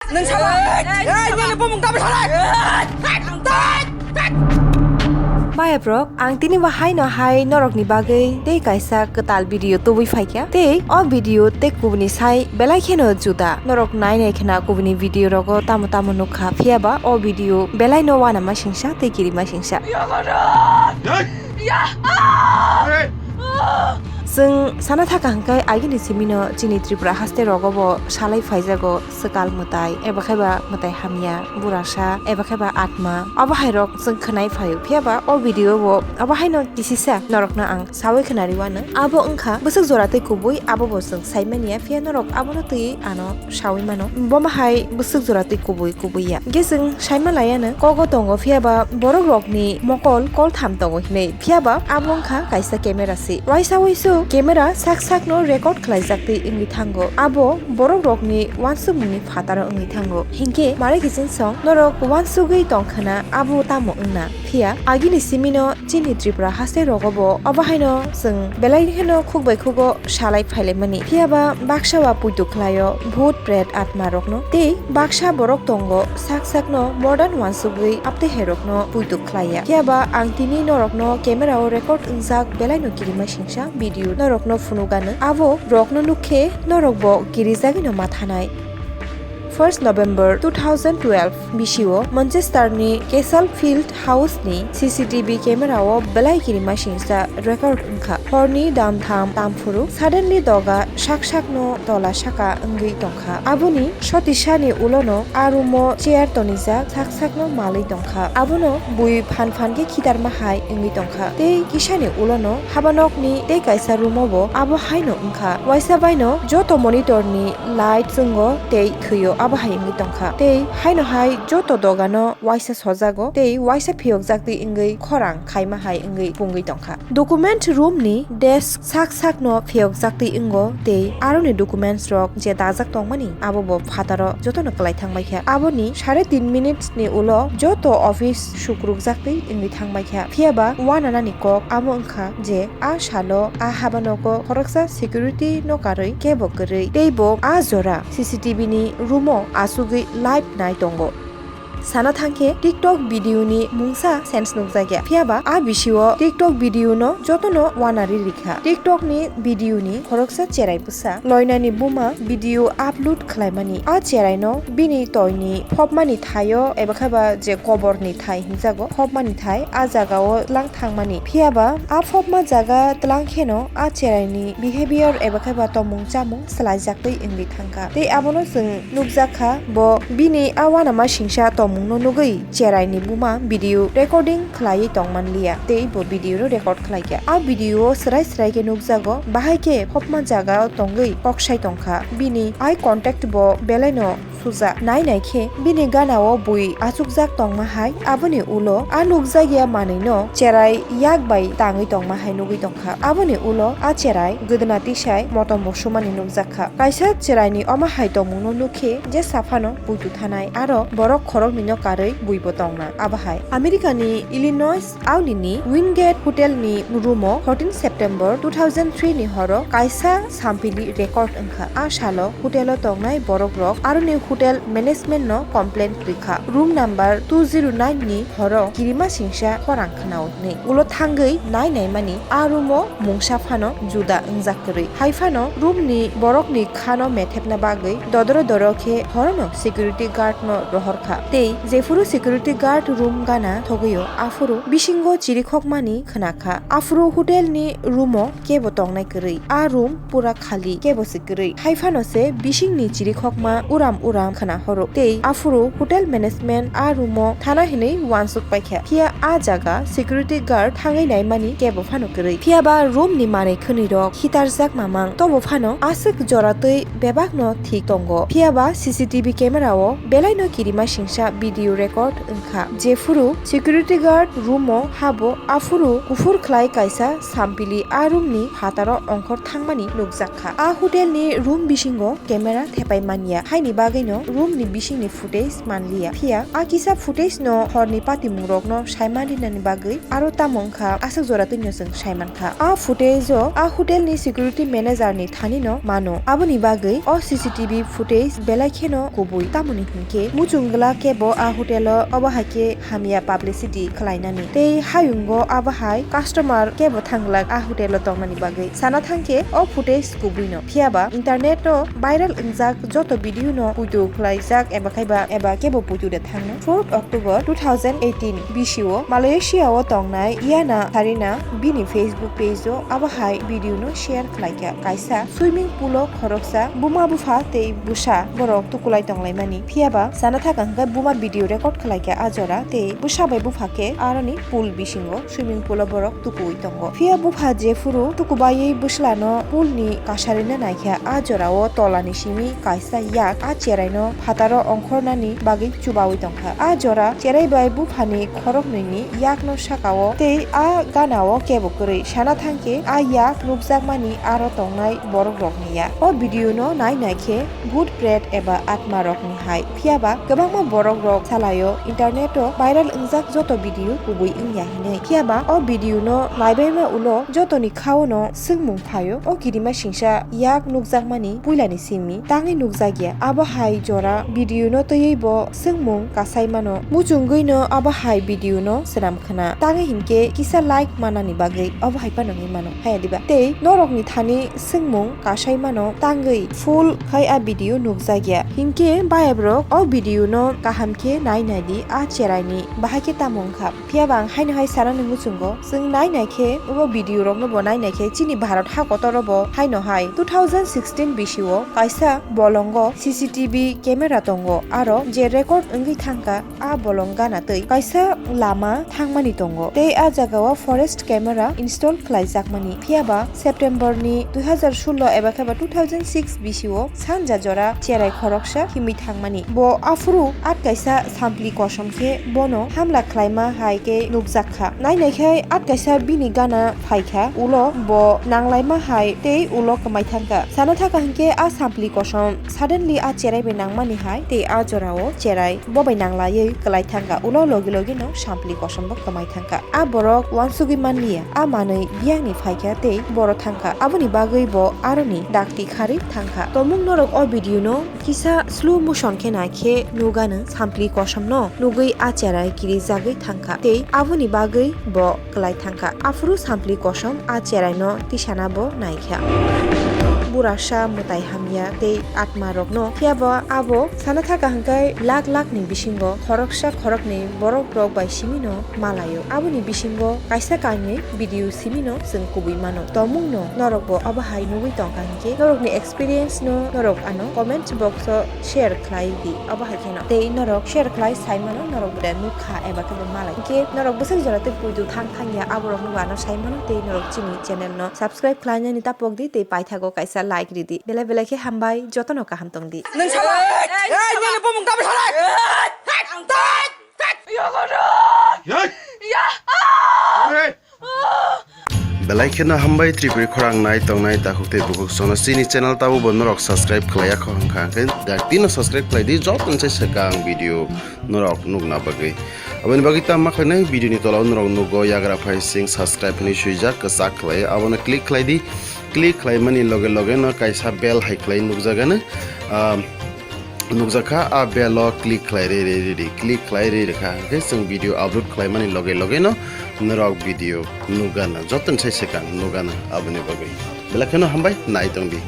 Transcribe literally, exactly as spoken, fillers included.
Nung sabo. Ei, nini bumung double halai. Bayap rok, ang tini bo haino hai norok ni bagwi tei kaisa kwtal video tubui phaikha. Tei o video tei kubuni sai belai kheno juda. Norok nai nai khna kubuni video rogo tamo tamo nukha. Phiya ba o video belai no wanama singsa tei kirima singsa. Chwng sana thaka hwnkhe agini simino chini Tripura haste rogo bo salai phaijago swkal mwtai, eba khe ba mwtai hamya, burasa, eba khe ba atma. Obo hai rok chwng khwnai phaio. Phiya ba o video bo obo haino kisisa norokno ang sawi khwnari wano. Abo wngkha bwswk jora tei kubui, abo bo chwng sai manya. Phiya norok abono twi ano sawi mano. Bomo hai bwswk jora tei kubui kubui ya. Hwnkhe chwng saima laiano kogo tongo, phiya ba borok rokni mokol koltham tongo hinwi. Phiya ba abo wngkha kaisa camera se. Waisa waisu camera sak sakno record khlaijak twi wngwi thango. Abo borok rokni uansukmungni phataro wngwi thango. Hinkhe mare kiching song norok uansugwi tongkhana abo tamo wngna. Phiya agini simino chini Tripura haste rogo bo obo haino chwng belai kheno khuk bai khugo salai phailaimani. Phiya ba baksa ba puitu khlaio bhut pret atma rokno. Tei baksa borok tongo sak sakno modern uansugwi apte hai rokno puitu khlaiya. Phiya ba ang tini norokno camera o record wngjak belai no kirima singsa video norokno phunukgano. Abo rokno nukkhe norok bo kirijagwi no mathanai. First November two thousand twelve bisio Manchester ni Castle Field House ni C C T V camera o belai kirima singsa record wngkha. Horni dam tham tam phuru suddenly doga sak sakno tola saka wngwi tongkha. Aboni sotisani ulono a room o chair tonijak sak sakno malwi tongkha. Abono bui phan phan khe khitarma hai wngwi tongkha. Tei kisani ulono habanokni tei kaisa room o bo abo haino wngkha. Waisa baino joto monitor ni light chwngo tei thwio abo hai wngwi tongkha. Tei haino hai joto dogano waisa sojago tei waisa phiyokjaktwi wngwi khorang khaima hai wngwi pungwi tongkha. Document room ni desk sak sakno phiyokjaktwi wngo tei aroni documents rok je dajak tongmani abo bo phataro jotono kwlai thangbaikha. Aboni sare tin minutes ni ulo joto office sukrukjaktwi wngwi thangbaikha. Phiya ba uananani kok amo wngkha je a salo a habanogo khoroksa security no karwi kebo kwrwi tei bo a jora C C T V ni room o achugwi live nai tongo. Sana thangkhe TikTok video ni mungsa sense nukjakya. Phiya ba a bisio TikTok video no jotono uanari rikha. TikTok ni video ni khoroksa cherai bwsa loinani buma video upload khlaimani. A cherai no bini toini phopmani thaio eba khe ba je kobor ni thai hinjago, phopmani thai a jaga o tlang thangmani. Phiya ba a phopma jaga tlang kheno a cherai ni behavior eba khe ba tomung chamung swlaijaktwi wngwi thangkha. Tei abono chwng nukjakha bo bini a uanama singsa tongmungno nugwi cherai ni buma video recording khlaiwi tongmanliya tei bo video no record khlaikha. A video o swrai swrai khe nukjago bahai khe phopma jaga o tongwi koksai tongkha. Bini eye contact bo belai no suja. Nai nai khe bini gana o bui achukjak tongma hai. Aboni ulo a nukjakya manwi no cherai yak bai tangwi tongma hai nugwi tongkha. Aboni ulo a cherai gwdna tisai motom bo sumani nukjakha. Kaisa cherai ni omo hai tongmung no nukhe jesa phano puitu thanai aro borok khorok ni no karwi bui bo tongna. Abo hai America ni Illinois Auni ni Wingate Hotel ni room o fourteen September two thousand three ni horo kaisa sampili record wngkha. A salo hotel o tongnai borok rok aroni hotel management no complaint rikha. Room number two zero nine ni horo kirima singsa khorang khwnao hinwi. Ulo thangwi nai naimani a room o mungsa phano juda wngjak kwrwi. Hai phano room ni borok ni khano methepna bagwi dodoro doro khe horono security guard no rohor kha. Tei jephuru security guard room gana thogwi o, aphuru bisingo chirikhokmani khna kha. Aphuru hotel ni room o kebo tongnai kwrwi. A room pura khali, kebo se kwrwi. Hai phano se bising ni chirikhokma uram uram khna horo. Tei aphuru hotel management a room o thana hinwi uansuk paikha. Phiya a jaga security guard thangwi naimani kebo phano kwrwi. Phiya ba room ni manwi khwnwi rok khitarjak mamang, tobo phano aswk jora twi bebak no thik tongo. Phiya ba C C T V camera o belai no kirima singsa video record wngkha. Jephuru security guard room o habo, aphuru kuphur khlai kaisa sampili a room ni phataro ongkhor thangmani nukjak kha. A hotel ni room bisingo camera thepai manya, haini bagwi no room ni bisingni footage manliya. Phiya a kisa footage no horni patimung rokno saiman rinani bagwi aro tamo wngkha aswk jora twino chwng saimankha. A footage o a hotel ni security manager ni thani no mano. Aboni bagwi o C C T V footage belai kheno kubui. Tamoni hinkhe muchung glak kebo a hotel o obo hai khe hamya publicity khlainani. Tei hayungo abo hai customer kebo thang glak a hotel o tongnani bagwi. Sana thangkhe o footage kubui no. Phiya ba internet o viral wngjak joto video no puitu khlaijak eba khaiba eba kebo puitu de thangno. Fourth October two thousand eighteen bisio Malaysia o tongnai Yana Sarina bini Facebook page o abo hai video no share khlaikha. Kaisa swimming pool o khoroksa buma bupha tei bwsa borok tukulai tonglaimani. Phiya ba sana thaka hwnkhe buma video record khlaikha a jora tei bwsa bai bupha khe aroni pool bisingo swimming pool o borok tukuwi tongo. Phiya bupha jephuru tukubaiwi bwslano pool ni kasarino naikha, a jorao tolani simi kaisa yak a cheraino phataro ongkhornani bagwi chubawi tongkha. A jora cherai bai buphani khoroknwini yakno sakao tei a ganao kebo kwrwi. Sana thangkhe a yak nukjakmani aro tongnai borokrokni yak. O video no nai naikhe bhut pret eba atma rokni hai. Phiya ba kwbangma borok rok salaio internet o viral wngjak joto video kubui wngya hinwi. Phiya ba o video no naibaima ulo jotoni khao no swngmung phaio, o kirima singsa yak nukjakmani puilani simi tangwi nukjakya. Abo hai jora video no twiwi bo swngmung kasai mano, muchungwi no abo hai video no swnam khna. Tangwi hinkhe kisa like manani bagwi obo hai phano wngwi mano. Haya diba? Tei norokni thani swngmung kasai mano tangwi full khai a video nukjakya. Hinkhe bayabrok o video no kaham khe nai nai di, a cherai ni bahai khe tamo wngkha. Phiya ba ang haino hai sana ni muchungo chwng nai nai khe obo video rok no bo nai nai khe chini Bharat ha kotor o bo haino hai two thousand sixteen bisio kaisa bolongo C C T V camera tongo, aro je record wngwi thangkha a bolong gana twi kaisa lama thangmani tongo tei a jagao forest camera install khlaijakmani. Phiya ba September ni dui hazar sullo eba khe ba two thousand six bisio sanja jora cherai khoroksa himwi thangmani. Bo aphuru at kaisa sampli kosom khe bono hamla khlaima hai khe nukjak kha. Nai nai khe at kaisa bini gana phai kha, ulo bo nanglaima hai tei ulo kwmai thang kha. Sana thaka hinkhe a sampli kosom suddenly a cherai bai nangmani hai tei a jorao cherai bo bai nanglaiwi kwlai thangkha, ulo logi logi no sampli kosom bo kwmai thangkha. A borok uansugwi manliya, a manwi biyangni phaikha tei boro thangkha, aboni bagwi bo aroni dakti kharwi thangkha. Tomung norok o video no kisa slow motion khe naikhe nugano sampli kosom no nugwi a cherai kirijagwi thangkha tei aboni bagwi bo kwlai thangkha. Aphuru sampli kosom a cherai no tisana bo naikha. Burasa mwtai hamya tei atma rokno. Phiya bo abo sana thaka hwnkhe lak lak ni bisingo khoroksa khoroknwi borok rok bai simi no malaio. Aboni bisingo kaisa kainwi video simi no chwng kubui mano. Tomung no norok bo abo hai nugwi tongkha hinkhe norok ni experience no norok ano comment box o share khlai di. Abo hai kheno tei norok share khlai sai mano, norok bo de nukha eba khe bo malai. Hinkhe norok bwswk jora tei puitu thang thang ya, aborok no bo ano sai mano tei norok chini channel no subscribe khlainani ta pok di tei paithago kaisa like ridi. Belai belai khe hambai, jotono kaham tong di. Nung sama. Ei, ei, nini bumung tabi halai. Ei, ang tai. Belai kheno hambai Tripuri khorang nai tongnai takhuk tei bukhuk sono chini channel tabo bo norok subscribe khlaiya kho hwnkha, hwnkhe dakti no subscribe khlai di, joto ni sai swkang video norok nukna bagwi. Aboni bagwi tamo khlainai, video ni tola o norok nugo yagra phai sing subscribe hinwi swijak kwchak khlai, abono click khlai di. Click khlaimani loge loge no kaisa bell hai khlai nukjagano, ah, nukjakha, a bell o click khlai rwi rwi rwi di, click khlai rwi rwkha, hwnkhe chwng video upload khlaimani loge loge no norok video nukgana, joto ni sai swkang nukgana. Aboni bagwi belai kheno hambai, nai tong di.